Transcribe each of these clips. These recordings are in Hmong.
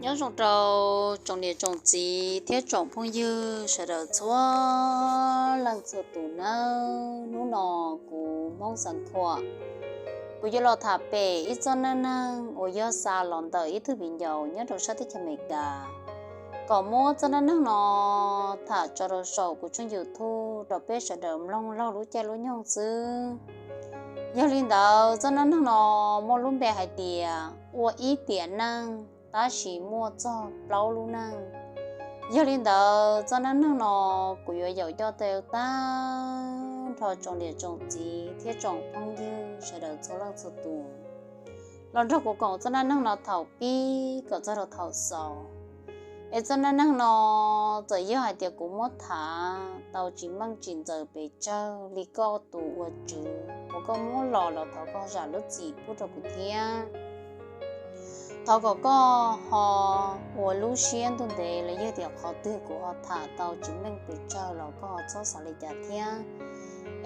Nyob zoo rau tsoom niam tsoom txiv thiab tsoom phooj ywg sawv daws txhua leej txhua tus nawb. Hnub no kuv Hmoob Xeev Khuam, kuv yuav los tham pem ib txoj neej neeg uas yog xa los ntawm ib tug viv ncaus nyob rau sab teb chaws Amelikas, kom muab txoj neej neeg no tham tso rau saum kuv tshooj YouTube rau peb sawv daws mloog laug lub caij lub nyoog xwb. Yog li ntawd, txoj neej neeg no muaj lub npe hais tias ua ib tiam neej tab sis muaj txog plaub lub neej. Yog li ntawd, txoj neej neeg no kuv yuav yaum coj tau tag nrho tsoom niam tsoom txiv thiab tsoom phooj ywg sawv daws txhua leej txhua tus los nrog kuv koom txoj neej neeg no thaum pib kom txog rau thaum xaus. Es txoj neej neeg no txawm yog hais tias kuv muab tham tau tsis meej tsis ntxaws pes tsawg li koj tus ua tswv uas koj muab los los thov koj zam lub txim pub rau kuv thiab. Thov kom koj ho ua lub siab ntuj ntev los yog tias qhov twg kuv ho tham tau tsis meej pes tsawg los koj ho txhob xav li cas thiab.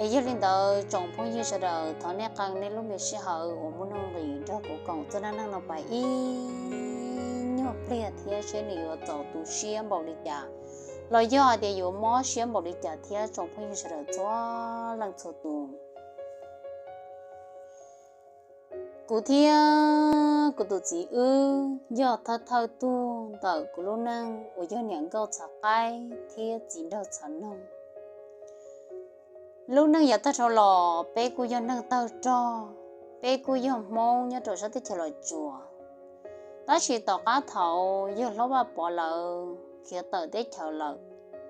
Es yog li ntawd, tsoom phooj ywg sawv daws, thov nej qee nej lub me sij hawm uas muaj nuj nqis nrog kuv koom txoj neej neeg no pais ib nyuag pliag thiab seb nws yuav txaus tu siab npaum li cas los yog hais tias yuav mob siab npaum li cas thiab tsoom phooj ywg sawv daws txhua leej txhua tus. Kuv thiab kuv tus txiv wb yog thawj thawj tug ntawm kuv lub neej uas yog niam nkauj txhav qaib thiab txiv nraug txhav noog. Lub neej yav tag dhau los peb kuj yog neeg tawg rog, peb kuj yog Hmoob nyob rau sab teb chaws Los Tsuas. Tab sis tom qab thaum yawg hlob Vaj Pov lawv khiav tawm teb chaws lawm,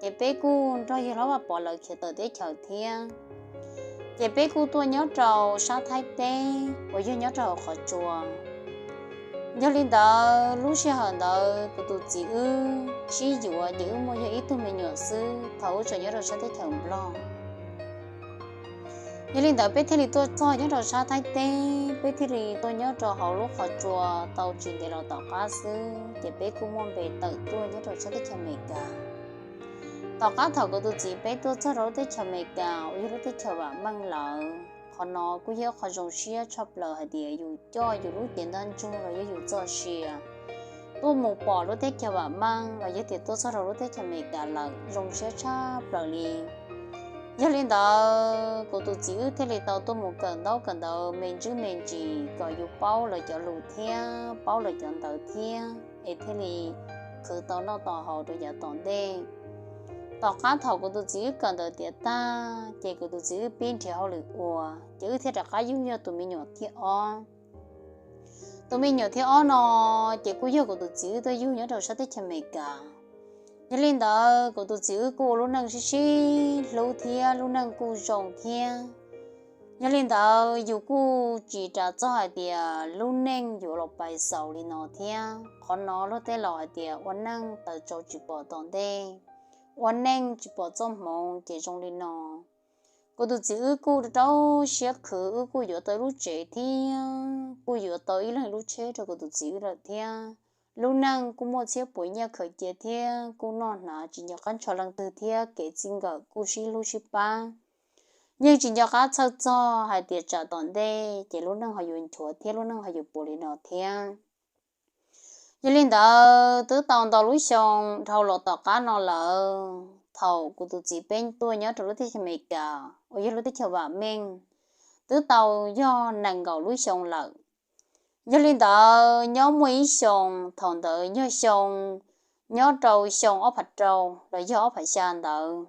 ces peb kuj nrog yawg hlob Vaj Pov lawv khiav tawm teb chaws thiab. Ces peb kuj tuaj nyob rau sab Thaib teb uas yog nyob rau hauv Qhov Tsua. Yog li ntawd, lub sij hawm ntawd kuv tus txiv wb sib yuav ces wb muaj yog ib tug me nyuam xwb thaum wb tseem nyob rau sab teb chaws Nplog. Yog li ntawd, peb thiaj li tuaj txog nyob rau sab Thaib teb, peb thiaj li tuaj nyob rau hauv lub Qhov Tsua tau tsis ntev los tom qab xwb ces peb kuj muaj npe tawm tuaj nyob rau sab teb chaws Amelikas. Tom qab thaum kuv tus txiv peb tuaj txog rau lub teb chaws Amelikas uas yog lub teb chaws vam meej lawm, qhov no kuj yog qhov zoo siab tshaj plaws hais tias yus coj yus lub cev ntaj ntsug los yog yus txoj sia tuaj mus pom lub teb chaws vam meej los yog tias tuaj txog rau lub teb chaws Amelikas lawm zoo siab tshaj plaws li. Yog li ntawd, kuv tus txiv wb thiaj li tau tuaj mus kawm ntaub kawm ntawv me ntsis me ntsis kom yus paub lawv cov lus thiab paub lawv cov ntawv thiab es thiaj li khwv tau noj tau haus rau yav tom ntej. Tom qab thaum kuv tus txiv wb kawm ntawv tiav tag ces kuv tus txiv wb pib nrhiav hauj lwm ua, ces wb thiaj rov qab yug yog tus me nyuam thib ob. Tus me nyuam thib ob no ces kuj yog kuv tus txiv wb tuaj yug nyob rau sab teb chaws Amelikas. Yog li ntawd, kuv tus txiv wb kuj ua lub neej sib sib hlub thiab lub neej kuj zoo thiab. Yog li ntawd, yus kuj tsis ras txog hais tias lub neej yuav los pais xaus li no thiab. Qhov no luag tej laus hais tias ua neej taws tsau tsis pom tom ntej, ua neej tsis pom txoj hmoov ces zoo li no. Kuv tus txiv wb kuj rau siab khwv, wb kuj yuav tau lub tsev thiab kuj yuav tau ib leeg lub tsheb rau kuv tus txiv wb lawm thiab. Lub neej kuj muaj txhiab puas nyiaj khaws cia thiab kuj noj hnav tsis nco qab ntshaw leej twg thiab kev txij nkawm kuj sib hlub sib pab. Yeej tsis nco qab txhawj txog hais tias tsam tom ntej ces lub neej ho yuav nchuav thiab lub neej ho yuav puas li no thiab. Yog li ntawd, twb tau ntau lub xyoo dhau los tom qab no lawm, thaum kuv tus txiv peb tuaj nyob rau lub teb chaws Amelikas uas yog lub teb chaws vam meej, twb tau yog nees nkaum lub xyoo lawm. Yog li ntawd, nyob muaj ib xyoo, thaum ntawd yog xyoo, nyob rau xyoo ob phav rau los yog ob phav xya ntawd,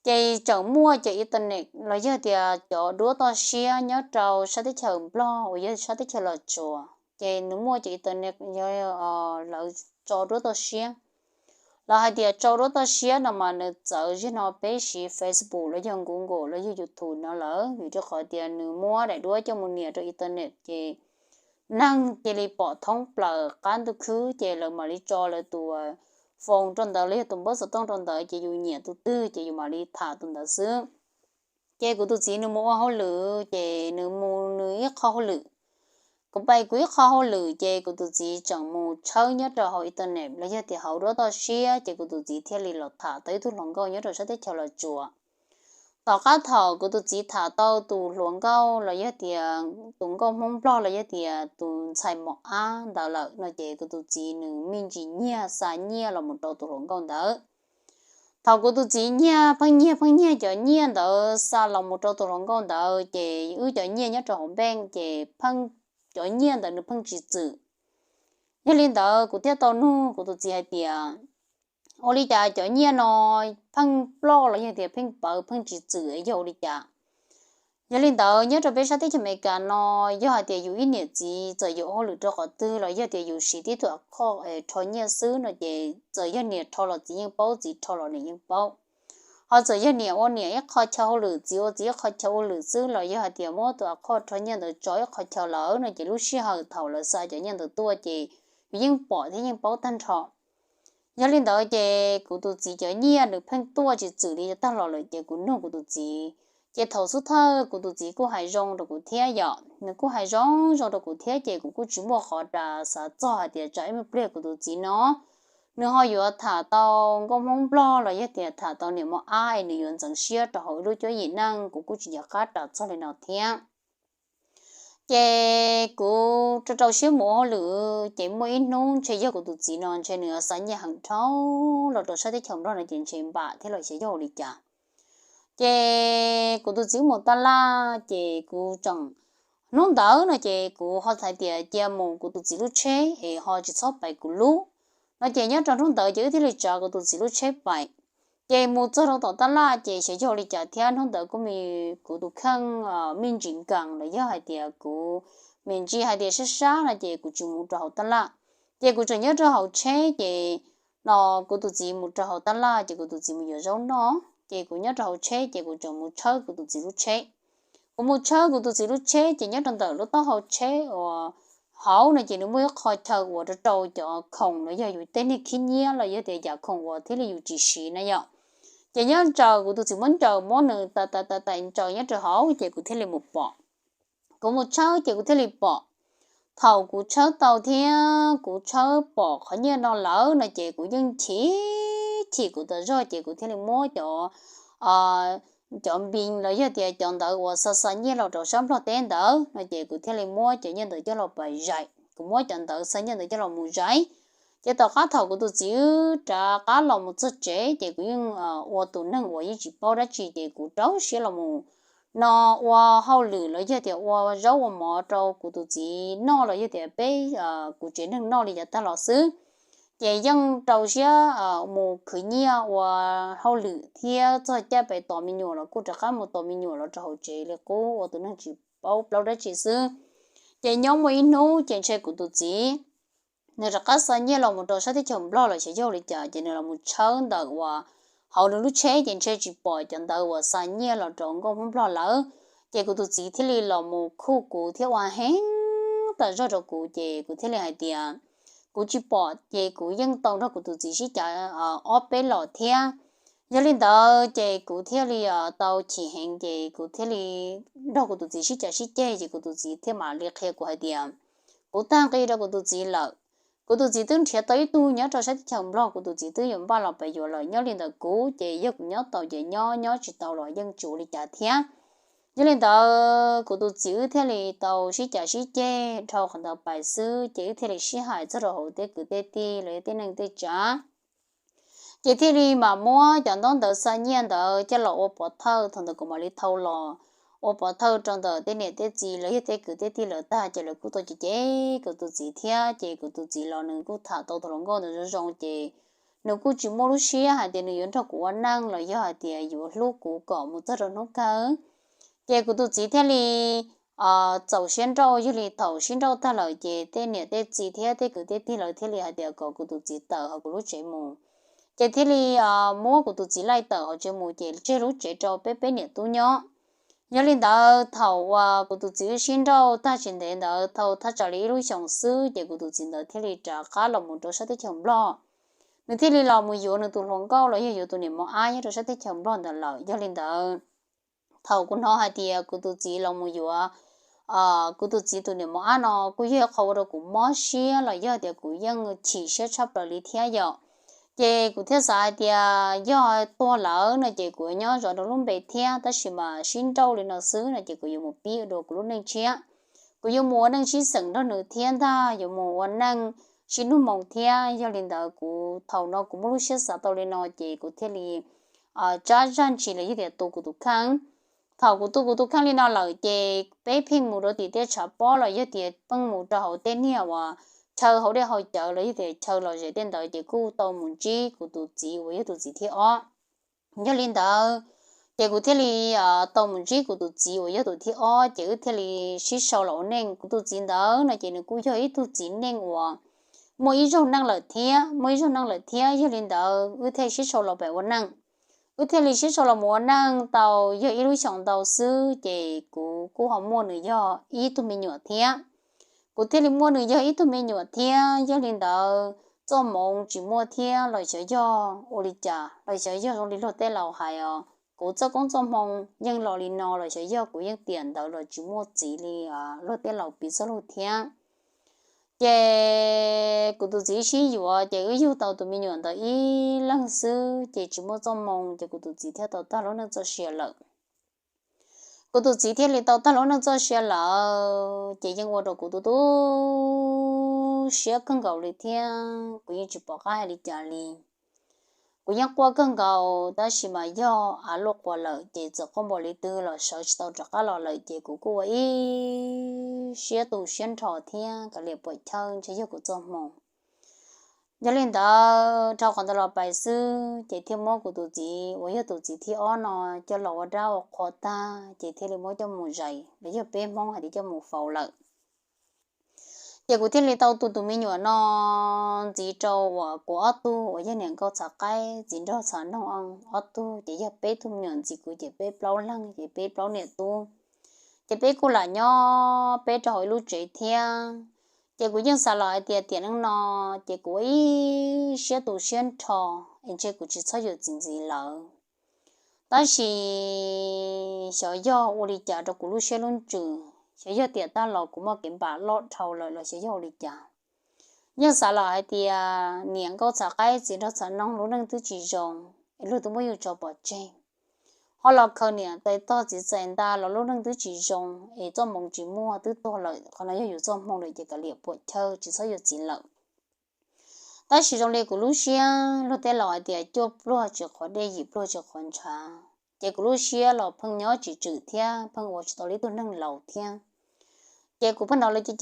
ces tseem muaj cov internet los yog tias cov duab toj siab nyob rau sab teb chaws Nplog uas yog sab teb chaws Los Tsuas, ces nws muaj cov internet, lawv tso duab toj siab. Lawv hais tias tso duab toj siab no mas nws txawv zim no peb siv Facebook los yog Google los yog YouTube no lawm, vim rau qhov tias nws muab daim duab coj mus nias rau internet ces neeg cia li pom thoob plaws qab ntuj khwb, ces lawv mam li tso lawv tus phone rau ntawd los yog tus npawb xov tooj rau ntawd, ces yus nyiam tus twg ces yus mam li tham tus ntawd xwb. Ces kuv tus txiv nws mus ua hauj lwm, ces nws mus nws ib qho hauj lwm, kuv pais kuv ib qho hauj lwm, ces kuv tus txiv tseem mus tshawb nyob rau hauv internet los yog tias hauv duab toj siab, ces kuv tus txiv thiaj li los tham tau ib tug hluas nkauj nyob rau sab teb chaws Los Tsuas. Tom qab thaum kuv tus txiv tham tau tus hluas nkauj los yog tias tus nkauj Hmoob Nplog los yog tias tus ntxhais mos ab ntawd lawm no ces kuv tus txiv nws me ntsis nyiag xa nyiaj los mus rau tus hluas nkauj ntawd. Thaum kuv tus txiv nyiag pheej nyiag pheej nyiag cov nyiaj ntawd xa los mus rau tus hluas nkauj ntawd ces wb cov nyiaj nyob rau hauv npeej ces pheej, cov nyiaj ntawd nws pheej tsis txwm. Yog li ntawd kuv thiaj tau nug kuv tus txiv hais tias, ua li cas cov nyiaj no pheej ploj los yog tias pheej pawv pheej tsis txwm yog ua li cas? Yog li ntawd nyob rau peb sab teb chaws Amelikas no, yog hais tias yus ib niam txiv txawm yus ua hauj lwm rau qhov twg los yog tias yus siv tib tug a khoj rho nyiaj xwb no ces txawm yog niam rho los txiv yeej paub, txiv rho los niam yeej paub. Ho txawm yog niam ua niam ib qho chaw hauj lwm, txiv ua txiv ib qho chaw hauj lwm xwb los yog hais tias muab tus a khoj rho nyiaj ntawd tso ib qho chaw lawm no ces lub sij hawm thaum lawv xa cov nyiaj ntawd tuaj ces yus yeej pom thiab yeej paub tag nrho. Yog li ntawd ces kuv tus txiv cov nyiaj nws pheej tuaj tsis txwm li tag los lawm ces kuv nug kuv tus txiv. Ces thaum xub thawj kuv tus txiv kuj hais zoo rau kuv thiab yom, nws kuj hais zoo zoo rau kuv thiab ces kuv kuj tsis muaj qhov ras xav txog hais tias tsam ib me pliag kuv tus txiv no nws ho yuav tham tau nkauj Hmoob Nplog los yog tias tham tau niam mos ab es nws yuav ntxeev siab rau hauv ib lub cuab yim neej, kuv kuj tsis nco qab ras txog li no thiab. Ces kuv rau rau siab mus ua hauj lwm ces muaj ib hnub ntshe yog kuv tus txiv no ntshe nws xa nyiaj heev dhau los rau sab teb chaws Nplog no ces ntshe npam thiab los xyov yog ua li cas. Ces kuv tus txiv mus taj laj ces kuv tseem, hnub ntawd no ces kuv ho hais tias cia mus kuv tus txiv lub tsheb es ho tsis txhob pais kuv lub no ces nyob rau hnub ntawd ces wb thiaj li tsav kuv tus txiv lub tsheb pais. Ces mus txog rau tom taj laj ces xyov yog ua li cas thiab hnub ntawd kuj me, kuv tus kheej me ntsis nkees los yog hais tias kuv me ntsis hais tias sab sab no ces kuv tsis mus rau hauv taj laj. Ces kuv tseem nyob rau hauv tsheb ces no kuv tus txiv mus rau hauv taj laj ces kuv tus txiv mus yuav zaub noj ces kuv nyob rau hauv tsheb ces kuv tseem mus tshawb kuv tus txiv lub tsheb. Kuv mus tshawb kuv tus txiv lub tsheb ces nyob rau ntawm lub taub hau tsheb uas hauv no ces nws muaj ib qho chaw uas rau rau cov khoom los yog yus tej niag khib nyiab los yog tias yam khoom uas thiaj li yus tsis siv na yom. Ces nyob ntsaws kuv tus txiv muab ntsaws muab nws tais tais tais tais ntsaws nyob rau hauv ces kuv thiaj li mus pom. Kuv mus tshawb ces kuv thiaj li pom. Thaum kuv tshawb tau thiab kuv tshawb pom qhov nyiaj no lawm no ces kuv yeej chim chim kuv tas zog ces kuv thiaj li muab cov, cov npis los yog tias cov ntawd uas xa xa nyiaj los rau sab Nplog teb ntawd no ces kuv thiaj li muab cov nyiaj ntawd coj los pais zais, kuv muab cov ntawd xa nyiaj ntawd coj los mus zais. Ces tom qab thaum kuv tus txiv wb rov qab los mus txog tsev ces kuv yeej ua tus neeg uas yeej tsis paub dab tsi ces kuv rau siab los mus no ua hauj lwm los yog tias ua zaub ua mov rau kuv tus txiv noj los yog tias peb, kuv tsev neeg noj li cas tag los xwb. Ces yeej rau siab mus khwv nyiaj ua hauj lwm thiab txog caij pem tos me nyuam los kuj rov qab mus tos me nyuam los rau hauv tsev li qub ua tus neeg tsis paub plaub dab tsi xwb. Ces nyob muaj ib hnub ces ntshe kuv tus txiv nws rov qab xa nyiaj los mus rau sab teb chaws Nplog los xyov yog li cas ces nws los mus tshawb ntawm uas hauv nws lub tsheb ces ntshe tsis pom cov ntawd uas xa nyiaj los rau nkauj Hmoob Nplog lawm. Ces kuv tus txiv thiaj li los mus khuj kuv thiab ua heev tas zog rau kuv ces kuv thiaj li hais tias kuv tsis pom ces kuv yeej tau nrog kuv tus txiv sib cav ob peb los thiab. Yog li ntawd ces kuv thiaj li tau chim heev ces kuv thiaj li nrog kuv tus txiv sib cav sib ceg ces kuv tus txiv thiaj mam li qhia kuv hais tias kuv tag nqi rau kuv tus txiv lawm. Kuv tus txiv twb nrhiav tau ib tug nyob rau sab teb chaws Nplog, kuv tus txiv twb yuav npaj los pab yuav lawm. Nyob li ntawd kuv ces yog kuv nyob tau ces nyob, nyob tsis tau los yeej tsis ua li cas thiab. Yog li ntawd kuv tus txiv wb thiaj li tau sib cav sib ceg dhau qhov ntawd pais xwb ces wb thiaj li sib hais txog rau hauv tej kwv tej tij los yog tej neej tej tsav. Ces thiaj li mam muab cov ntaub ntawv xa nyiaj ntawd coj los ua pov thawj, thaum ntawd kuv mam li thau los ua pov thawj rau ntawm tej niam tej txiv los yog tej kwv tej tij lawv tag ces lawv kuj tau cem cem kuv tus txiv thiab. Ces kuv tus txiv los nws kuj tham tau tus hluas nkauj ntawd zoo zoo ces nws kuj tsis muaj lub siab hais tias nws yuav nrog kuv ua neej los yog hais tias yuav hlub kuv kom mus txog rau hnub kawg. Ces kuv tus txiv thiaj li txaus siab nrauj. Yog li thaum sib nrauj tag lawm ces tej niam tej txiv thiab tej kwv tej tij lawv thiaj li hais tias kom kuv tus txiv tawm hauv kuv lub tsev mus. Ces thiaj li muab kuv tus txiv laij tawm hauv tsev mus ces tseg lub tsev rau peb peb niam tub nyob. Yog li ntawd thaum uas kuv tus txiv wb sib nrauj tag tsis ntev ntawd, tau thaj tsam li ib lub xyoos xwb ces kuv tus txiv ntawd thiaj li rov qab los mus rau sab teb chaws Nplog. Nws thiaj li los mus yuav nws tus hluas nkauj los yog yuav tus niam mos ab nyob rau sab teb chaws Nplog ntawd lawm. Yog li ntawd thaum kuv hnov hais tias kuv tus txiv los mus yuav kuv tus txiv tus niam mos ab no kuj yog qhov ua rau kuv mob siab los yog tias kuv yeej chim siab tshaj plaws li thiab yom. Ces kuv thiaj xav hais tias yog tuag lawm no ces kuv yuav nyob zov rau lub npe thiab, tab sis mas sib nrauj li no xwb no ces kuv yuav mus pib ua dua kuv lub neej tshiab. Kuv yuav mus ua neej sib xeem nrog nws thiab ntag, yuav mus ua neej sib hnub moo thiab. Yog li ntawd kuv thaum no kuv muaj lub siab xav tau li no ces kuv thiaj li tsab zaj ntshis los yog tias tu kuv tus kheej. Thaum kuv tu kuv tus kheej li no lawm ces peb pheej mus rau tim tej tshav pob los yog tias pheej mus rau hauv tej niag uas chaw hauv dej hauv cawv los yog tias chaw lom zem tej ntawd ces kuj tau mus ntsib kuv tus txiv uas yog tus txiv thib ob. Yog li ntawd ces kuv thiaj li tau mus ntsib kuv tus txiv uas yog tus thib ob ces wb thiaj li sib sau los ua neej. Kuv tus txiv ntawd no ces nws kuj yog ib tug txiv neej uas muaj ib zaug neej lawm thiab, muaj ib zaug neej lawm thiab. Yog li ntawd wb thiaj sib sau los pem ua neej. Wb thiaj li sib sau los mus ua neej tau yog ib lub xyoos ntau xwb ces kuv kuj ho muaj nws yog ib tug me nyuam thiab. Kuv thiaj li muaj nws yog ib tug me nyuam thiab. Yog li ntawd txoj hmoo tsis muaj thiab los xyov yog ua li cas, los xyov yog zoo li luag tej laus hais os, kuv txoj koob txoj hmoo yeej los li no los xyov yog kuv yeej tiam ntawd los tsis muaj txiv li luag tej laus piv txoj lus thiab. Ces kuv tus txiv sib yuav ces wb yug tau tus me nyuam ntawd ib leeg xwb ces tsis muaj txoj hmoo ces kuv tus txiv thiaj tau tag lub neej txoj sia lawm. Kuv tus txiv thiaj li tau tag lub neej txoj sia lawm ces yeej ua rau kuv tu tu siab kawg nkaus li thiab kuv yeej tsis pom qab hais li cas li. Kuv yeej quaj kawg nkaus tab sis mas yog av luaj quas lawm ces txawm quaj npaum li twg los sawv tsis tau rov qab los lawm ces kuv kuj ua ib siab tu siab nrho thiab kav liam puam chawj ntshe yog kuv txoj hmoo. Yog li ntawd dhau qhov ntawd los pais xwb ces thiaj muab kuv tus txiv uas yog tus txiv thib ob no coj los ua dab ua qhua tag ces thiaj li muab coj mus zais los yog peb Hmoob hais tias coj mus faus lawm. Ces kuv thiaj li tau tu tus me nyuam no ntxiv rau uas kuv ob tug uas yog niam nkauj txhav qaib txiv nraug txhav noog ob tug ces yog peb tug me nyuam ntxiv kuv ces peb plaub leeg ces peb plaub niam tub. Ces peb kuj lam nyob peb rau hauv ib lub tsev thiab. Ces kuv yeej xav los hais tias tiam neej no ces kuv ua ib siab tu siab nrho es ntshe kuv tsis txhob yuav txiv ntxiv lawm. Tab sis xyov yog ua li cas rau kuv lub siab lub ntsws, xyov yog tiam tag los kuv muaj kev npam loj dhau lawm los xyov yog ua li cas. Yeej xav los hais tias niam nkauj txhav qaib txiv nraug txhav noog lub neej twb tsis zoo es luag twb muab yus tso pov tseg, ho los khaws niam tais tog txiv txais nta los lub neej twb tsis zoo es txoj hmoo tsis muaj twb tuag lawm, qhov no yog yus txoj hmoo lawm ces kav liam puam chawj tsis txhob yuav txiv lawm. Tab sis zoo li kuv lub siab luag tej laus hais tias cuaj pluag tsis qhuav dej yim pluag tsis qhuav ntshav, ces kuv lub siab los pheej nyob tsis tswm thiab pheej ua tsis tau li tug neeg laus thiab. Ces kuv pheej hnov lawv cov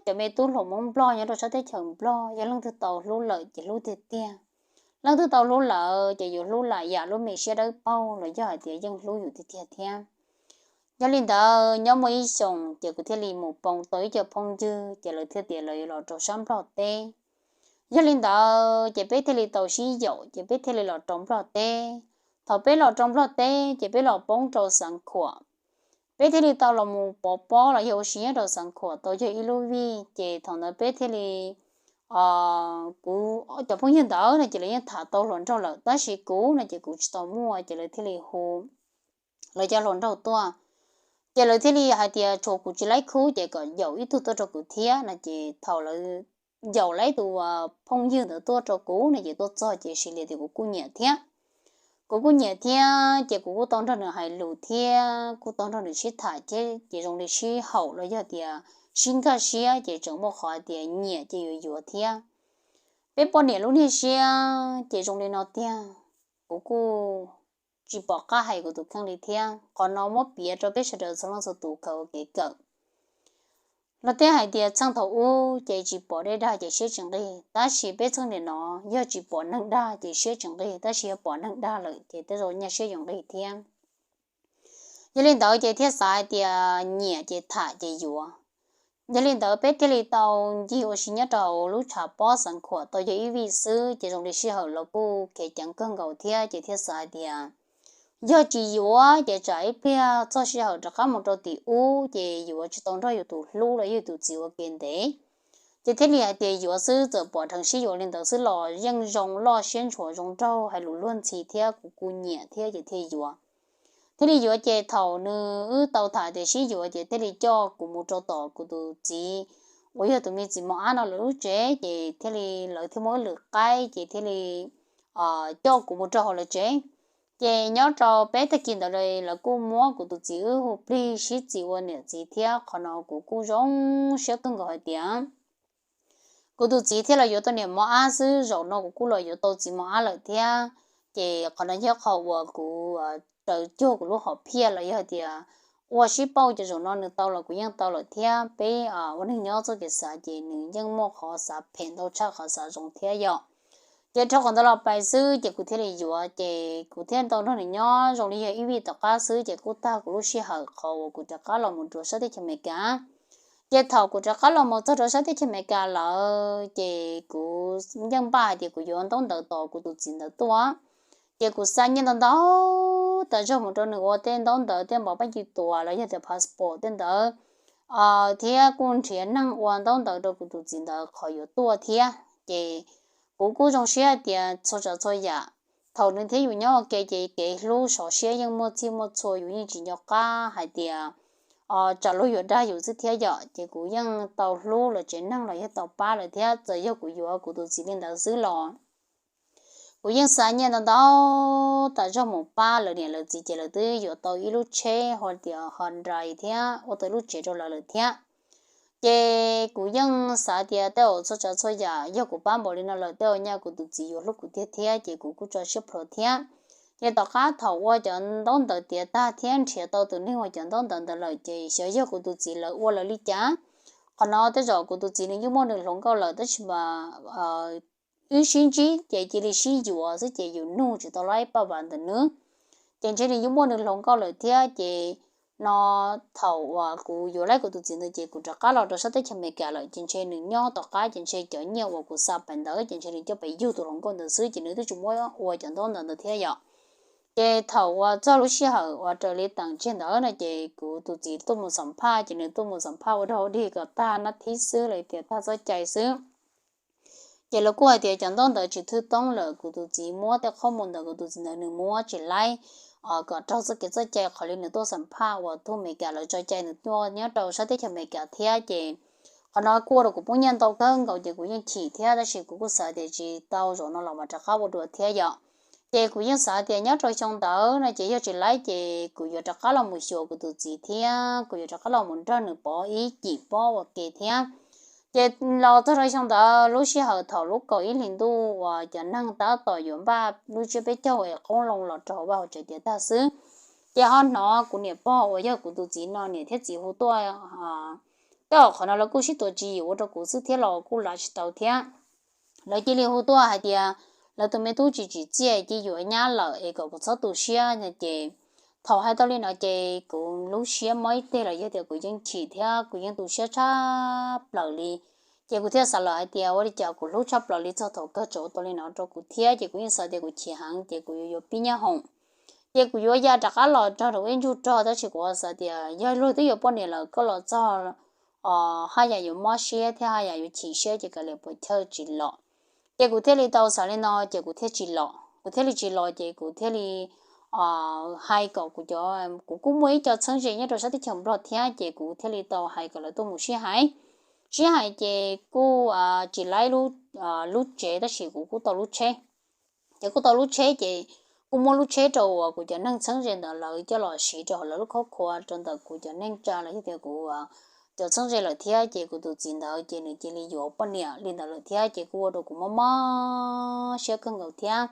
cov me tub hluas Hmoob Nplog nyob rau sab teb chaws Nplog yog leej twg tau hlub lawm ces hlub tiag tiag. Leej twg tau hlub lawm ces yuav hlub lam yam lub me siab dawb paug los yog hais tias yeej hlub yus tiag tiag thiab. Yog li ntawd nyob muaj ib xyoos ces kuv thiaj li mus poob tau ib co phooj ywg ces lawv thiaj tias lawv yuav los rau sab Nplog teb. Yog li ntawd ces peb thiaj li tau sib yaum ces peb thiaj li los rau Nplog teb. Thaum peb los rau Nplog teb ces peb los poob rau Xeev Khuam. Peb thiaj li tau los mus pov pob los yog ua si nyob rau Xeev Khuam tau yog ib lub vij ces thaum ntawd peb thiaj li kuv cov phooj ywg ntawd no ces lawv yeej tham tau hluas nraug lawm tab sis kuv no ces kuv tsis tau muaj ces lawv thiaj li hu lawv cov hluas nraug tuaj. Ces lawv thiaj li hais tias tshuav kuv tsis laib khub ces kom yaum ib tug tuaj rau kuv thiab no ces thaum lawv yaum laib tus phooj ywg ntawd tuaj rau kuv no ces tuaj txog ces sis li tias kuv kuj nyiam thiab. Kuv kuj nyiam thiab ces kuv kuj tau nrog nws hais lus thiab kuj tau nrog nws sib tham thiab ces zoo li sib haum los yog tias sib nkag siab ces tseem muaj qhov hais tias nyiam ces yuav yuav thiab. Peb poj niam lub niag siab ces zoo li no tiag. Kuv kuj tsis pom qab hais kuv tus kheej li thiab qhov no muab piav rau peb sawv daws txhua leej txhua tus khaws ua kev kawm. Luag tej hais tias txheej thaum ub ces tsis pom dej dag ces siab tsis nqig tab sis peb txheej nim no yog tsis pom neeg dag ces siab tsis nqig tab sis yog pom neeg dag lawm ces tej zaum nyaj siab yuav nqig thiab. Yog li ntawd ces thiaj xav hais tias nyiam ces tham ces yuav. Yog li ntawd peb thiaj li tau ncig ua si nyob rau hauv lub tshav pob Xeev Khuam tau yog ib vij xwb ces zoo li sij hawm los kuj kev ceev kawg nkaus thiab ces thiaj xav hais tias yog tsis yuav ces tsam ib pliag txog sij hawm rov qab mus rau tim ub ces yuav tsis tau nrog yus tus hlub los yog yus tus txiv ua ke ntev. Ces thiaj li hais tias yuav xwb txawm pom dheev sib yuav li ntawd xwb los yeej zoo loj siab ntshua zoo nraug hais lus luag ntxhi thiab kuv kuj nyiam thiab ces thiaj yuav. Thiaj li yuav ces thaum nws wb tau tham tias sib yuav ces thiaj li coj kuv mus rau tom kuv tus txiv uas yog tus me txiv mos ab no lawv lub tsev, ces thiaj li lawv thiaj muaj ib lwm qaib ces thiaj li coj kuv mus rau hauv lawv tsev. Ces nyob rau peb tag kis ntawd lawv kuj muab kuv tus txiv wb hu plig sib txiv ua niam txiv thiab. Qhov no kuv kuj zoo siab kawg nkaus hais tias kuv tus txiv thiaj los yuav tau niam mos ab xwb, zaum no kuv kuj los yuav tau txiv mos ab lawm thiab. Ces qhov no yog qhov uas kuv raws cuag kuv lub hom phiaj los yog tias ua sib pauj, ces zaum no nws tau los kuv yeej tau lawm thiab. Peb ua neeg nyob txoj kev xav ces nws yeej muaj qhov xav phem ntau tshaj qhov xav zoo thiab yom. Ces dhau qhov ntawd los pais xwb ces kuv thiaj li yuav, ces kuv thiaj tau nrog nws nyob zoo li yog ib vij tom qab xwb ces kuj tag kuv lub sij hawm qhov uas kuv rov qab los mus rau sab teb chaws Amelikas. Ces thaum kuv rov qab los mus txog rau sab teb chaws Amelikas lawm ces kuv yeej npaj hais tias kuv yuav ntaub ntawv tos kuv tus txiv ntawd tuaj. Ces kuv xa nyiaj ntau ntau tas zog mus rau nws ua tej ntaub ntawv, tej npau paj ci tuas los yog tias passport tej ntawd, thiab kuj nrhiav neeg ua ntaub ntawv rau kuv tus txiv ntawd qhov yuav tuaj thiab. Ces kuv kuj zoo siab hais tias txhua tsav txhua yam, thaum nws thiab yus nyob ua ke ces kev hlub sov siab yeej muaj txhij muaj txhua, yus yeej tsis nco qab hais tias tsam luag yuav dag yus xwb thiab yom. Ces kuv yeej tau hlub lawv tsev neeg los yog tau pab lawv thiab. Txawm yog kuv yuav kuv tus txiv li ntawd xwb los kuv yeej xa nyiaj ntau ntau tas zog mus pab lawv niam lawv txiv, ces lawv twb yuav tau ib lub tsheb hu tias Hyundai thiab ua tau lub tsev rau lawv lawm thiab. Ces kuv yeej xav tias tej zaum txhua tsav txhua yam yog kuv pab npaum li no lawm tej zaum nyaj kuv tus txiv yuav hlub kuv tiag thiab, ces kuv kuj tso siab plhuav thiab. Ces tom qab thaum ua cov ntaub ntawv tiav tag thiab nrhiav tau tus neeg ua cov ntaub ntawv ntawd lawm ces xyov yog kuv tus txiv lawv ua lawv li cas. Qhov no tej zaum kuv tus txiv nws yeej muaj nws hluas nkauj lawm tab sis mas wb sib ntsib ces cia li sib yuav xwb ces yus nug tsis tau laib paj vas ntawm nws. Ces ntshe nws yeej muaj nws hluas nkauj lawm thiab. Ces no thaum uas kuv yuav laib kuv tus txiv ntawd ces kuv rov qab los rau sab teb chaws Amelikas lawm ces ntshe nws nyob tom qab ces ntshe cov nyiaj uas kuv xa pais ntawd ces ntshe nws coj pais yug tus hluas nkauj ntawd xwb ces nws twb tsis muab ua cov ntaub ntawv ntawd thiab yom. Ces thaum uas txog lub sij hawm uas raws li teem tseg ntawd no ces kuv tus txiv tuaj mus xam phaj, ces nws tuaj mus xam phaj ua dog ua dig kom tag nab thib xwb los tias tag txoj cai xwb. Ces lawv kuj hais tias cov ntaub ntawv tsis thwj toob lawm, kuv tus txiv muab tej qhob mus ntawm kuv tus txiv ntawd nws muab tsis laib kom raug txoj kev txoj cai qhov li nws tuaj xam phaj uas tuaj Amelikas lawv tso cai nws tuaj nyob rau sab teb chaws Amelikas thiab. Ces qhov no kuj ua rau kuv poob nyiaj ntau kawg nkaus ces kuv yeej chim thiab, tab sis kuv kuj xav tias tsis tau zaum no los mas rov qab ua dua thiab yom. Ces kuv yeej xav tias nyob rau xyoo ntawd no ces yog tsis laib ces kuv yuav rov qab los mus xyuas kuv tus txiv thiab kuv yuav rov qab los mus nrog nws pov ib cim pob ua ke thiab. Ces los txog rau xyoo ntawd lub sij hawm thaum lub kaum ib hlis ntuj uas cov neeg tab tom yuav npaj lub tsiab peb caug es qoob loo los rau hauv vaj hauv tsev tiav tag xwb, ces ho hnov kuv niam pog uas yog kuv tus txiv no niam thiab txiv hu tuaj. Tej zaum qhov no lawv kuj sib tuav tsis yim ua rau kuv xwb thiab los kuj lav tsis tau thiab. Lawv cia li hu tuaj hais tias lawv tus me tub tsis tsim txiaj cia yuav nyab lawm es kom kuv txhob tu siab no ces thaum hais tau li no ces kuv lub siab mob ib teg los yog tias kuv yeej chim thiab kuv yeej tu siab tshaj plaws li. Ces kuv thiaj xav lawm hais tias ua li cas kuv hlub tshaj plaws li txog thaum kawg tseem ua tau li no rau kuv thiab, ces kuv yeej xav tias kuv chim heev ces kuv yuav yuav pib nyab hoom. Ces kuv yuav ya rov qab los nrog nws ua ib ntsug rog, tab sis kuv xav tias yog luag twb yuav poj niam lawm koj los txog haj yam yuav mob siab thiab haj yam yuav chim siab ces kav liam puas chawj tsis los. Ces kuv thiaj li tau xav li no ces kuv thiaj tsis los, kuv thiaj li tsis los ces kuv thiaj li hais kom kuv cov, kuv kuj muaj ib co txheeb ze nyob rau sab teb chaws Nplog thiab ces kuv thiaj li tau hais kom lawv tuaj mus sib hais. Sib hais ces kuj tsis laib lub tsev tab sis kuv kuj tau lub tsheb. Ces kuj tau lub tsheb ces kuj muab lub tsheb rau uas kuv cov neeg txheeb ze ntawd lawv coj los siv rau hauv lawv lub khob khua rau ntawm kuv cov neej tsa los yog tias kuv cov txheeb ze lawm thiab. Ces kuv tus txiv ntawd ces nws cia li yuav poj niam li ntawd lawm thiab ces kuj ua rau kuv mob mob siab kawg nkaus thiab.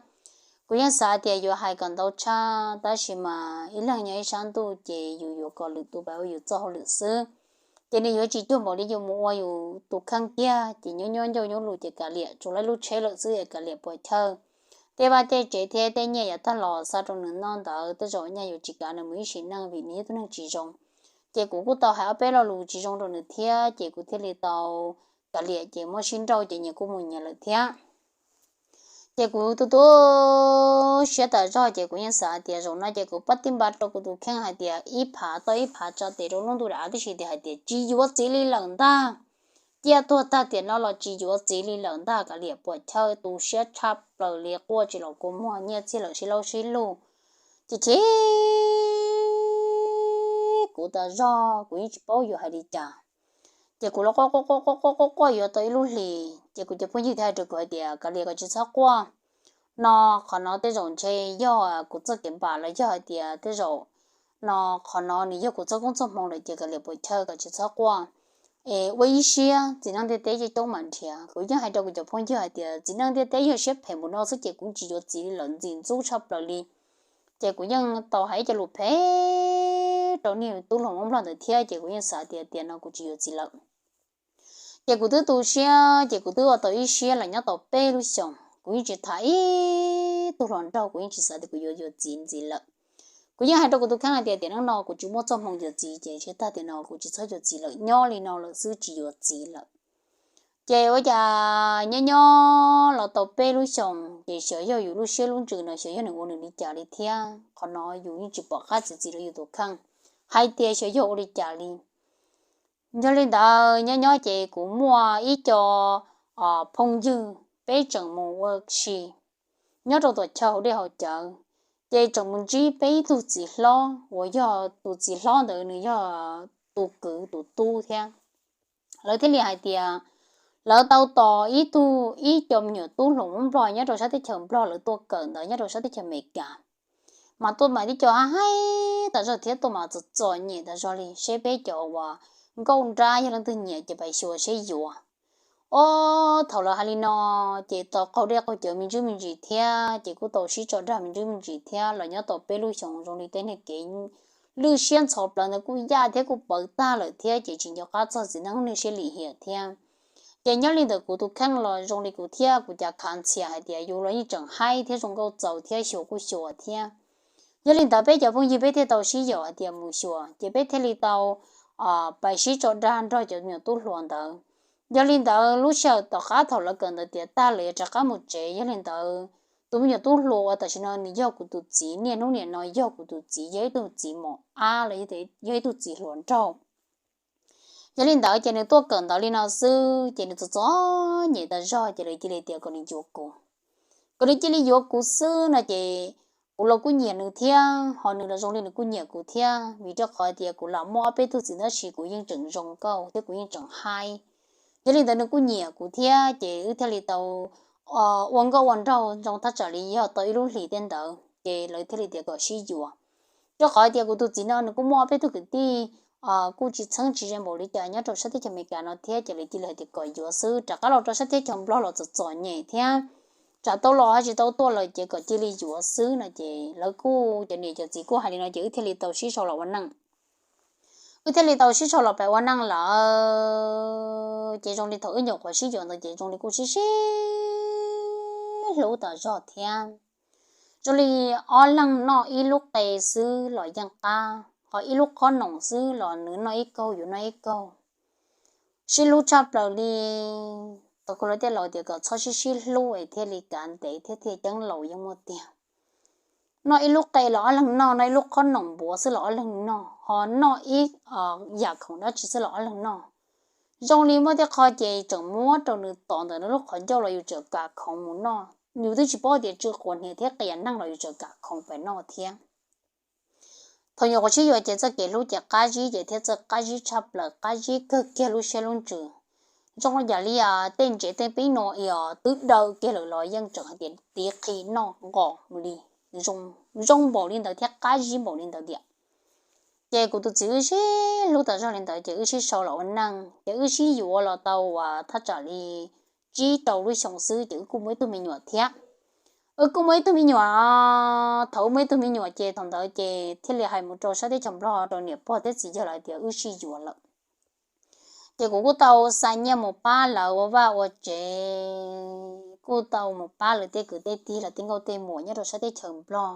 Kuv yeej xav tias yuav hais kom ntau tshaj tab sis mas ib leeg nyob ib sab ntuj ces yus yuav kom lwm tus pab ua yus txoj hauj lwm xwb. Ces nws yuav tsis cuag npaum li yus mus ua yus tus kheej kiag ces nyob nyob ncauj nyob lus ces kav liam, tsuas laib lub tsheb lawm xwb es kav liam puas chawj. Tej vaj tej tsev thiab tej nyiaj yav tag los xa rau nws noj ntawd tej zaum nyaj yuav tsis kav nws mus ib sim neej vim nws yog tus neeg tsis zoo. Ces kuv kuj tau hais ob peb lo lus tsis zoo rau nws thiab ces kuv thiaj li tau kav liam ces muab sib nrauj ces nyias kuj mus nyias lawm thiab. Ces kuv tu tu siab tas zog ces kuv yeej xav tias zaum no ces kuv pab tij npa rau kuv tus kheej hais tias ib phav toj ib phav tsa tes rau lub ntuj dav tib si tias hais tias tsis yuav txiv li lawm ntag. Ciaj tuag tag tiam no los tsis yuav txiv li lawm ntag, kav liam puas chawj, tu siab tshaj plaws li, quaj tsis los kua muag, nyiaj txiag lawm sib laub sib lug. Ces chim kuv tas zog kuv yeej tsis paub yuav hais li cas. Ces kuv los quaj quaj quaj quaj quaj quaj quaj yuav tau ib lub hlis, ces kuv cov phooj ywg thiaj hais rau kuv hais tias, Kav liam, koj tsis txhob quaj no, qhov no tej zaum ntshe yog kuv txoj kev npam los yog hais tias tej zaum no qhov no nws yog kuv txoj koob txoj hmoo lawm, ces kav liam puas chawj, koj tsis txhob quaj. Es ua ib siab, txiv neej ntiaj teb yeej coob mas nrhiav. Kuv yeej hais rau kuv cov phooj ywg hais tias txiv neej ntiaj teb yog siab phem mus no xwb ces kuv tsis yuav txiv li lawm, ntxim ntxub tshaj plaws li. Ces kuv yeej tau hais ib co lus phem rau niag tub hluas nplog ntawd thiab, ces kuv yeej xav tias tiam no kuv tsis yuav txiv lawm. Ces kuv twb tu siab, ces kuv twb ua tau ib siab los nyob tau peb lub xyoos, kuv yeej tsis tham ib tug hluas nraug, kuv yeej tsis xav tias kuv yuav yuav txiv ntxiv lawm. Kuv yeej hais rau kuv tus kheej hais tias tiam neej no kuv tsis muaj txoj hmoo yuav txiv, ces ntshe tag tiam no kuv tsis txhob yuav txiv lawm, nyob li no lawm xwb tsis yuav txiv lawm. Ces ua cas nyob nyob los tau peb lub xyoos, ces xyov yog yus lub siab lub ntsws no xyov yog nws ua nws li cas li thiab, qhov no yus yeej tsis pom qab txiav txim rau yus tus kheej hais tias xyov yog ua li cas li. Yog li ntawd nyob nyob ces kuv muaj ib co phooj ywg, peb tseem mus ua si nyob rau tom chaw hauv dej haus cawv, ces tseem mus ntsib peb ib tug txiv hlob uas yog tus txiv hlob ntawd nws yog tus kwv tus tub thiab. Lawv thiaj li hais tias lawv tau tos ib tug, ib co me nyuam tub hluas nplog nyob rau sab teb chaws nplog lawv tuaj kawm ntawv nyob rau sab teb chaws Amelikas, mas tuaj mas tib co haib haib tas zog thiab tuaj mas txom txom nyem tas zog li, seb peb cov uas nkauj nrab yog leej twg nyiam ces pab xyuas seb yuav. Ob thaum lawv hais li no, ces tau qaug dej qaug cawv me ntsis me ntsis thiab, ces kuj tau sib tso dag me ntsis me ntsis thiab los nyob tau peb lub xyoos zoo li tej neeg kev lwj siab ntxhov plawv ntawd kuj yaj thiab kuj pawv tag lawm thiab, ces tsis nco qab txog txiv neej niaj siab lim hiam thiab. Ces nyob li ntawd kuv tus kheej los zoo li kuv thiab kuv cas khav ntxhias hais tias yus los yeej tseem haib thiab zoo nkauj txaus thiab xyuas kuj xyuas thiab. Yog li ntawd peb cov phooj ywg peb thiaj tau sib yaum hais tias mus xyuas, ces peb thiaj li tau pais sib tso dag nrog cov me nyuam tub hluas ntawd. Yog li ntawd lub sij hawm tom qab thaum lawv kawm ntawv tiav tag lawm yuav rov qab mus tsev, yog li ntawd tus me nyuam tub hluas uas tam sim no nws yog kuv tus txiv, niaj hnub niam no yog kuv tus txiv, yog ib tug txiv mos ab los yog ib tug txiv hluas nraug. Yog li ntawd ces nws tuaj kawm ntawv li no xwb ces nws txom txom nyem tas zog, ces lawv cia li tias kom nws yuav kuv. Kom nws cia li yuav kuv xwb no ces kuv los kuj nyiam nws thiab, ho nws los zoo li nws kuj nyiam kuv thiab, vim rau qhov tias kuv los muaj ob peb tug txiv tab sis kuv yeej tseem zoo nkauj thiab kuv yeej tseem haib. Yog li ntawd nws kuj nyiam kuv thiab, ces wb thiaj li tau ua nkauj ua nraug zoo thaj tsam li yog tau ib lub hlis tej ntawd, ces lawv thiaj li tias kom sib yuav. Rau qhov tias kuv tus txiv no nws kuj muaj ob peb tug kwv tij kuj tsis txheeb tsis ze npaum li cas nyob rau sab teb chaws Amelikas no thiab, ces lawv cia li hais tias kom yuav xwb, rov qab los rau sab teb chaws nplog los txom txom nyem thiab, tsam tau los hab tsis tau tuaj lawm ces kom cia li yuav xwb no ces lawv kuj, cov niam cov txiv kuj hais li no ces wb thiaj li tau sib sau los ua neej. Wb thiaj li tau sib sau los pem ua neej lawm, ces zoo li thaum wb nyuam qhuav sib yuav ntawd ces zoo li kuj sib sib hlub tas zog thiab. Zoo li ob leeg noj ib lub qe xwb los yeej qab, ho ib lub qhob noom xwb los nws noj ib kaug yus noj ib kaug. Sib hlub tshaj plaws li. Tau kuv lawv tej laus tias kom txhob sib sib hlub es thiaj li kav ntev thiab thiaj ceeb laus yeej muaj tiag. Noj ib lub qe los ob leeg noj, noj ib lub qhob noom npuav xwb los ob leeg noj, ho noj ib yam khoom dab tsi xwb los ob leeg noj. Zoo li muaj tej qho ces tseem muab rau nws tov ntawm nws lub qhov ncauj los yus tseem kam khoov mus noj, yus twb tsis paub tias tsw quav hniav thiab qias neeg los yus tseem kam khoov pem noj thiab. Thaum nyuam qhuav sib yuav ces txoj kev hlub ces qab zib ces thiab txawj qab zib tshaj plaws, qab zib kawg kiag lub siab lub ntsws. Zoo yam li tej ntsev tej pib no os twb daw kiag lawm los yeej tseem hais tias tiv qhi noj nqos mus li, zoo npaum li ntawd thiab qab zib npaum li ntawd tiag. Ces kuv tus txiv wb sib hlub tas zog li ntawd ces wb sib sau los ua neej, ces wb sib yuav los tau uas thaj tsam li tsib rau lub xyoo xwb ces wb kuj muaj ib tug me nyuam thiab. Wb kuj muaj ib tug me nyuam, thaum wb muaj ib tug me nyuam ces thaum ntawd ces thiaj li hais mus rau sab teb chaws Nplog rau niam pog thiab txiv yawg lawv tias wb sib yuav lawm. Ces kuv kuj tau xa nyiaj mus pab lawv ua vaj ua tsev, kuj tau mus pab lawv tej kwv tej tij lawv tej nkauj tej muam nyob rau sab teb chaws Nplog.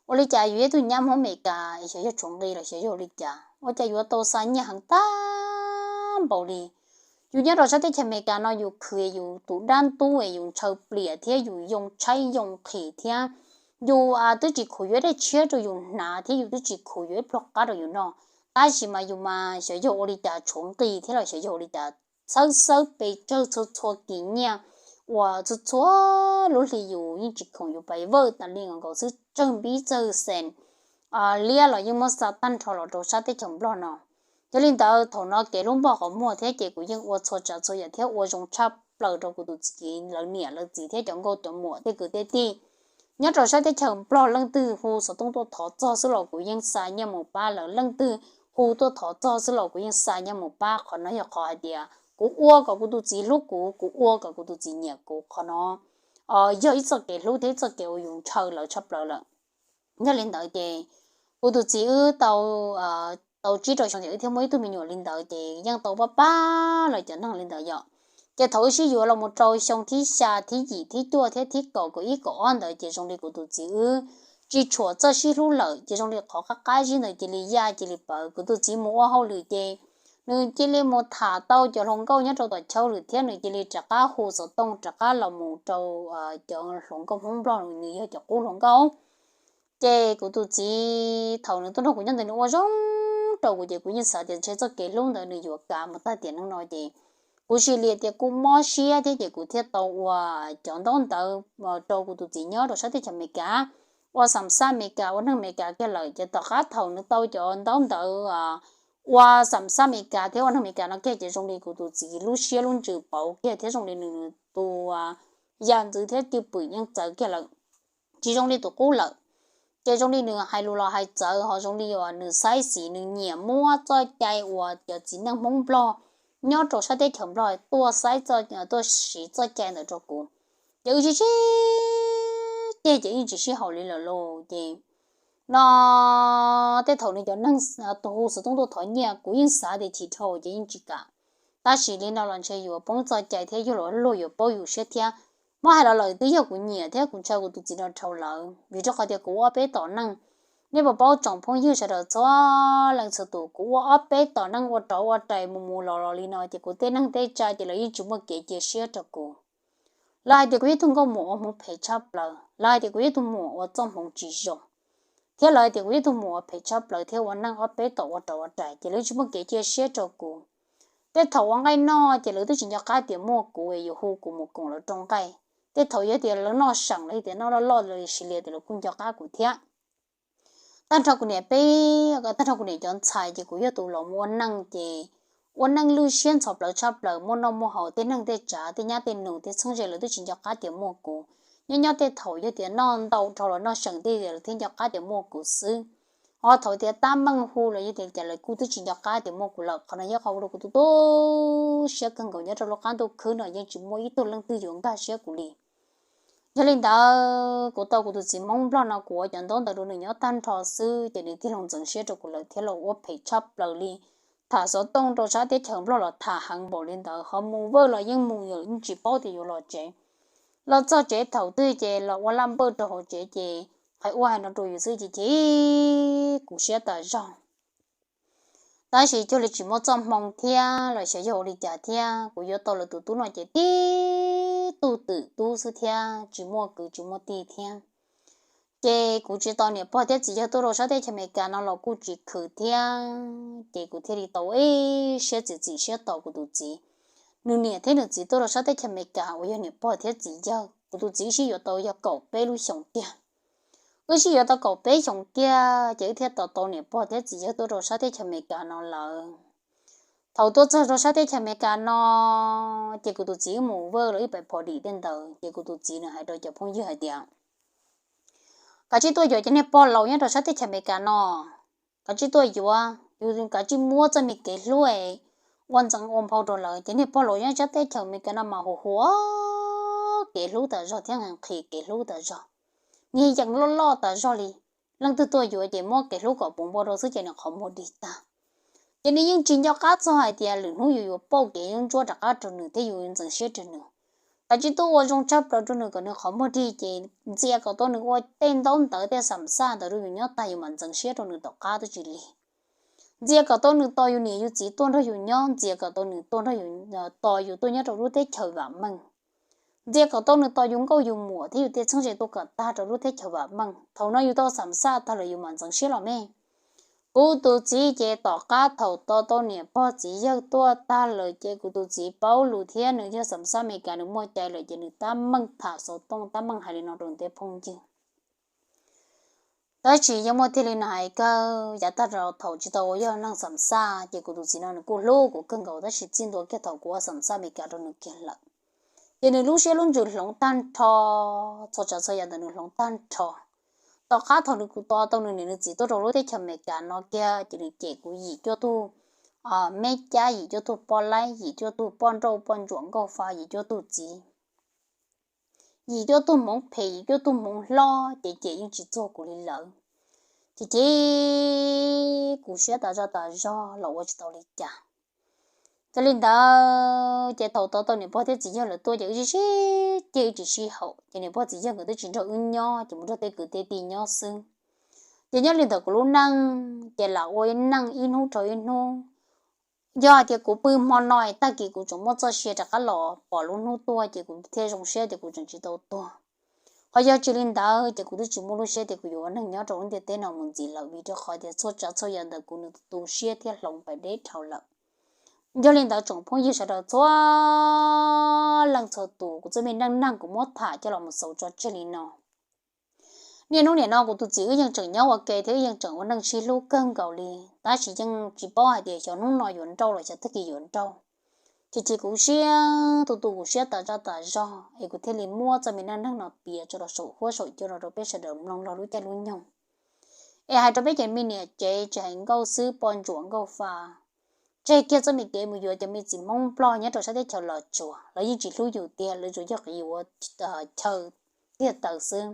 Ua li cas yus yog ib tug nyab Hmoob Amelikas es xyov yog tshuav nqi los xyov yog ua li cas ua cas yuav tau xa nyiaj heev tag npaum li. Yus nyob rau sab teb chaws Amelikas no yus khwv yus tus dab ntub es yus ntshaw pliam thiab yus yoo tshaib yoo nqhis thiab yus twb tsis khuv yuav dej tshiab rau yus hnav thiab yus twb tsis khuv yuav ib pluag qab rau yus noj. Tab sis mas yus mas xyov yog ua li cas tshuav nqi thiab los xyov yog ua li cas, txhawb xawb pes tsawg txhua txhua kis nyiaj uas txhua txhua lub hli yus yeej tsis khoom, yus pais vawj tas li nkaus xwb, tsawg npib tsawg xees liab los yeej muab xa tag nrho los rau sab teb chaws Nplog no. Yog li ntawd thaum no kev hlub npog qhov muag thiab ces kuv yeej ua txhua tsav txhua yam thiab ua zoo tshaj plaws rau kuv tus txiv, lawv niam lawv txiv thiab cov nkauj cov muam tej kwv tej tij nyob rau sab teb chaws Nplog. Leej twg hu xov tooj tuaj thov txog xwb los kuv yeej xa nyiaj mus pab lawv, leej twg hu tuaj thov txog xwb los kuv yeej xa nyiaj mus pab. Qhov no yog qhov hais tias kuv ua kom kuv tus txiv hlub kuv, kuv ua kom kuv tus txiv nyiam kuv. Qhov no yog ib txoj kev hlub thiab ib txoj kev uas yus ntshaw lawv tshaj plaws lawm. Yog li ntawd ces kuv tus txiv wb tau, tau tsib rau xyoo ces wb thiaj muaj ib tug me nyuam li ntawd ces yeej tau pab pab lawv cov neeg li ntawd yom. Ces thaum wb sib yuav los mus rau xyoo thib xya thib yim thib cuaj thiab thib kaum kaum ib kaum ob ntawd ces zoo li kuv tus txiv wb tsis tshuam txoj sib hlub lawm ces zoo li qhov qab qab zib ntawd cia li yaj cia li pawv. Kuv tus txiv mus ua hauj lwm ces nws cia li mus tham tau cov hluas nkauj nyob rau tom chaw lwm thiab nws cia li rov qab hu xov tooj rov qab los mus rau cov hluas nkauj Hmoob Nplog, nws yog cov qub hluas nkauj. Ces kuv tus txiv thaum nws tuaj nrog kuv nyob ntawd nws ua zoo rau kuv ces kuv yeej xav tias ntshe txoj kev hlub ntawd nws yuav kav mus tag tiam neej no ces kuv sim li tias kuv mob siab thiab ces kuv thiaj tau ua cov ntaub ntawv rau kuv tus txiv nyob rau sab teb chaws Amelikas, ua xam xaj Amelikas ua neeg Amelikas kiag lawm. Ces tom qab thaum nws tau cov ntaub ntawv ua xam xaj Amelikas thiab ua neeg Amelikas no kiag ces zoo li kuv tus txiv lub siab lub ntsws pauv kiag thiab zoo li nws tus yam ntxwv thiab cwj pwm yeej txawv kiag lawm, tsis zoo li tus qub lawm. Ces zoo li nws hais lus los hais txawv ho zoo li uas nws xaiv xim nws nyiam muab txoj cai uas cov txiv neej Hmoob Nplog nyob rau sab teb chaws Nplog tuaj xaiv, tuaj siv txoj cai ntawd rau kuv. Ces wb sib sib ceg ces yeej tsis sib haum li lawm lauj. Ces no tej thaum nws cov neeg hu xov tooj tuaj thov nyiaj kuv yeej xav tias chim dhau ces yeej tsis kam. Tab sis li no los ntshe yuav poob txoj cai thiab yog luag yuav paub yus siab thiab. Muab hais los lawm twb yog kuv nyiam thiab kuv ntshaw kuv tus txiv no dhau lawm vim rau qhov tias kuv ua ob peb tom neej. Nej puas paub tsoom phooj ywg sawv daws txhua leej txhua tus, kuv ua ob peb tom neej ua rauv ua rais mus mus los los li no ces kuv tej neeg tej tsav ces lawv yeej tsis muaj kev cia siab rau kuv. Lawv hais tias kuv yog tug nkauj muam ua hmoov phem tshaj plaws, lawv hais tias kuv yog tug muam ua txoj hmoov tsis zoo, thiab lawv hais tias kuv yog tug muam ua phem tshaj plaws thiab ua neej ob peb tom ua rauv ua rais ces lawv tsis muaj kev cia siab rau kuv. Tej thaum ua nqaij noj ces lawv twb tsis nco qab tias muaj kuv es yuav hu kuv mus koom lawv rau nqaij. Tej thaum yog tias lawv noj seem los yog tias noj loj loj los sis li tias lawv kuj nco qab kuv thiab. Tag nrho kuv niam peb, tag nrho kuv niam cov ntxhais ces kuv yog tus los mus ua neej ces ua neej lwj siab ntxhov plawv tshaj plaws, muaj noj muaj haus, tej neeg tej tsav tej nyab tej nus tej txheeb ze lawv twb tsis nco qab tias muaj kuv. Nyob nyob tej thaum yog tias noj ntau dhau los noj seem tej lawv thiaj nco qab tias muaj kuv xwb. Ho thaum tias tab meeg hu los yog tias cas lawv kuj twb tsis nco qab tias muaj kuv lawm. Qhov no yog qhov ua rau kuv tu tu siab kawg nkaus nyob rau lub qab ntuj khwb no yeej tsis muaj ib tug leej twg yuav nkag siab kuv li. Yog li ntawd kuv tau kuv tus txiv Hmoob Nplog no kuv ua cov ntaub ntawv rau nws nyob tag nrho xwb ces nws thiaj los ntxeev siab rau kuv lawm thiab los ua phem tshaj plaws li. Tham xov tooj rau sab teb chaws Nplog los tham heev npaum li ntawd, ho mus vawj los yeej mus yeej tsis paub tias yuav los tsev. Los txog tsev thaum twg ces los ua laj npawj rau hauv tsev ces hais ua hais no rau yus xwb ces ces kuv siab tas zog. Tab sis cuag li tsis muaj txoj hmoo thiab los xyov yog ua li cas thiab kuv yuav tau lawv tus tub no ces tib tug twm tub xwb thiab tsis muaj kwv tsis muaj tij thiab. Ces kuv tsis tau niam pog thiab txiv yawg tuaj rau sab teb chaws Amelikas no los kuj tsis khwv thiab ces kuv thiaj li tau ib siab txiav txim siab tos kuv tus txiv. Nws niam thiab nws txiv tuaj rau sab teb chaws Amelikas uas yog niam pog thiab txiv yawg, kuv tus txiv wb sib yuav tau yog kaum peb lub xyoos tiag. Wb sib yuav tau kaum peb xyoos tiag ces wb thiaj tau tau niam pog thiab txiv yawg tuaj rau sab teb chaws Amelikas no lawm. Thaum tuaj txog rau sab teb chaws Amelikas no ces kuv tus txiv wb mus vawj los wb pais phom dim tej ntawd ces kuv tus txiv nws hais rau cov phooj ywg hais tias, kav tsij tuaj yuav cov niag pog laus nyob rau sab teb chaws Amelikas no, kav tsij tuaj yuav, yus kav tsij muab txoj me kev hlub ua ntxeev ua nphau rau lawv. Cov niag pog laus nyob sab teb chaws Amelikas no mas hu hu kev hlub tas zog thiab nqhis kev hlub tas zog, niag yees loj loj tas zog li. Leej twg tuaj yuav ces muab kev hlub kom puv npo rau xwb ces nws qhov muag dig tag. Ces nws yeej tsis nco qab txog hais tias lwm hnub yus yuav pauj kev ntsuab rov qab rau nws thiab yus ntxeev siab rau nws. Kav tsij tuaj ua zoo tshaj plaws rau nws kom nws qhov muag dig ces ntxias kom tau nws ua tej ntaub ntawv tej xam xaj ntawd rau yus nyob tag yus mam ntxeev siab rau nws tom qab twb tsis lig. Ntxias kom tau nws tos yus niam yus txiv tuaj nrog yus nyob, ntxias kom tau nws tuaj nrog yus, tos yus tuaj nyob rau lub teb chaws vam meej. Ntxias kom tau nws tos yus nkauj yus muam thiab yus tej txheeb ze tuaj kom tag rau lub teb chaws vam meej. Thaum no yus tau xam xaj tag lawm yus mam ntxeev siab los me. Kuv tus txiv ces tom qab thaum tau tau niam pog txiv yawg tuaj tag lawm ces kuv tus txiv paub lus thiab nws yog xam xaj Amelikas nws muaj cai lawm ces nws tab meeg tham xov tooj tab meeg hais li no rau nws tej phooj ywg. Tab sis yeej muaj tiag li no hais kawg, yav tag los thaum tsis tau ua yog neeg xam xaj ces kuv tus txiv no nws kuj hlub kuv kawg nkaus, tab sis txij ntua kiag thaum kuv ua xam xaj Amelikas rau nws kiag lawm, ces nws lub siab lub ntsws hloov tag nrho, txhua tsav txhua yam ntawm nws hloov tag nrho. Tom qab thaum nws kuv tos tau nws niam nws txiv tuaj rau lub teb chaws Amelikas no kiag ces nws cem kuv yim cuaj tug me cab, yim cuaj tug poj laib, yim cuaj tug poj nrauj poj ntsuam nkauj fa, yim cuaj tug txiv, yim cuaj tug hmoov phem, yim cuaj tug hmoov hlob, ces cem yeej tsis txuag kuv li lawm. Ces ces kuv siab tas zog tas zog los ua tsis tau li cas. Yog li ntawd ces thaum tos tau niam pog thiab txiv yawg lawv tuaj ces wb sib sib ceg wb tsis sib haum, ces niam pog txiv yawg nkawd twb tsis nrog wb nyob ces mus nrog tej kwv tej tij nyob xwb. Ces nyob li ntawd kuv lub neej ces lam ua neej ib hnub rau ib hnub. Yog hais tias kuv pw hmo no es tag kis kuv tseem muaj txoj sia rov qab los pom lub hnub tuaj ces kuv thiaj zoo siab tias kuv tseem tsis tau tuag. Ho yog tsis li ntawd ces kuv twb tsis muaj lub siab tias kuv yuav ua neeg nyob rau lub ntiaj teb no mus ntxiv lawm, vim rau qhov tias txhua tsav txhua yam ntawm kuv nws tu siab thiab hloov pais deb dhau lawm. Yog li ntawd tsoom phooj ywg sawv daws txhua leej txhua tus, kuv txoj me neej neeg kuv muab tham coj los mus xaus tso tseg li no. Niaj hnub nim no kuv tus txiv wb yeej tseem nyob ua ke thiab wb yeej tseem ua neej sib hlub kawg nkaus li, tab sis yeej tsis paub hais tias xyov hnub no yuav nrauj los xyov tag kis yuav nrauj. Ces ces kuv siab tu tu kuv siab tas zog tas zog es kuv thiaj li muab txoj me neej neeg no piav tso rau saum huab saum cua no rau peb sawv daws mloog log lub caij lub nyoog. Es hais rau peb cov me niam tsev tsis hais nkauj xwb, poj ntsuam nkauj fa, tseg kiag txoj me kev mus yuav cov me txiv Hmoob Nplog nyob rau sab teb chaws Los Tsuas, lawv yeej tsis hlub yus tiag, lawv tsuas yog qiv yus ua chaw tiag taws xwb.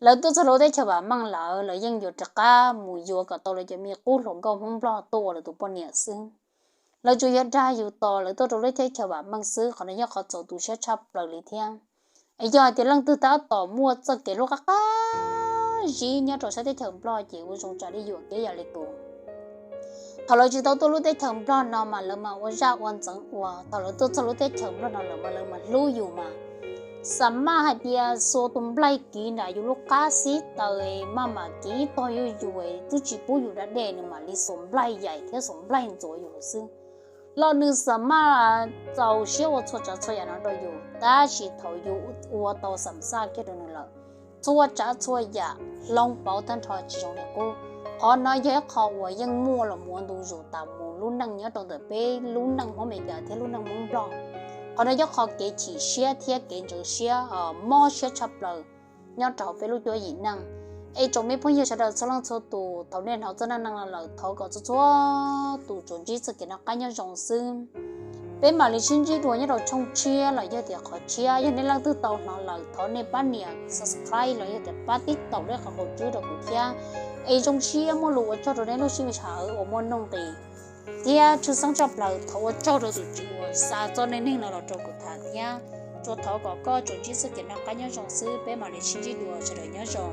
Lawv tuaj txog lub teb chaws vam meej lawm, lawv yeej yuav rov qab mus yuav kom tau lawv cov me qub hluas nkauj Hmoob Nplog tuaj ua lawv tus poj niam xwb. Lawv tsuas yog dag yus tos lawv tuaj rau lub teb chaws vam meej xwb, qhov no yog qhov txaus tu siab tshaj plaws li thiab. Es yog hais tias leej twg tab tom muaj txoj kev hlub qab qab zib nyob rau sab teb chaws Nplog ces ua zoo tsam li yuam kev yam li kuv. Thaum lawv tsis tau tuaj lub teb chaws Nplog no mas lawv mas ua zaj ua ntxeev ua, thaum lawv tuaj txog lub teb chaws Nplog no lawm mas lawv mas hlub yus mas. Xam maj hais tias xuas tus nplaig kiv nram yus lub qab xib taws maj mam kiv tog yus yus, twb tsis pub yus da dej nws mam li xuas nplaig yaim thiab xuas nplaig ntxuav yus xwb los nws xam maj txaus siab ua txhua tsav txhua yam no rau yus, tab sis thaum yus ua tau xam xaj kiag rau nws lawm, txhua tsav txhua yam hloov pauv tag nrho tsis zoo li qub. Qhov no yog ib qho uas yeej muaj los mus ua ntu zus tas mus lub neej nyob rau ntawm peb lub neej Hmoob Amelikas thiab lub neej Hmoob Nplog. Qhov no yog qhov kev chim siab thiab kev ntxhov siab, mob siab tshaj plaws nyob rau hauv peb lub cuab yim neej. Es tsoom me phooj ywg sawv daws txhua leej txhua tus, thaum nej hnov txoj neej neeg no lawm thov kom txhua txhua tus tsuas ntsib txoj kev noj qab nyob zoo xwb. Peb mam li sib ntsib dua nyob rau tshooj tshiab los yog tias qhov tshiab. Yog nej leej twg tau hnov lawm thov nej pab nias subscribe los yog tias pab tib taum lej qhov qaum tswb rau kuv thiab. Es zoo siab muaj lus ua tsaug rau nej lub sij hawm uas muaj nuj nqis thiab tshwj xeeb tshaj plaws thov ua tsaug rau tus tswv uas xa txoj neej neeg no los rau kuv tham thiab. Tsuas thov kom koj tsuas ntsib txoj kev noj qab nyob zoo xwb, peb mam li sib ntsib dua, sawv daws nyob zoo.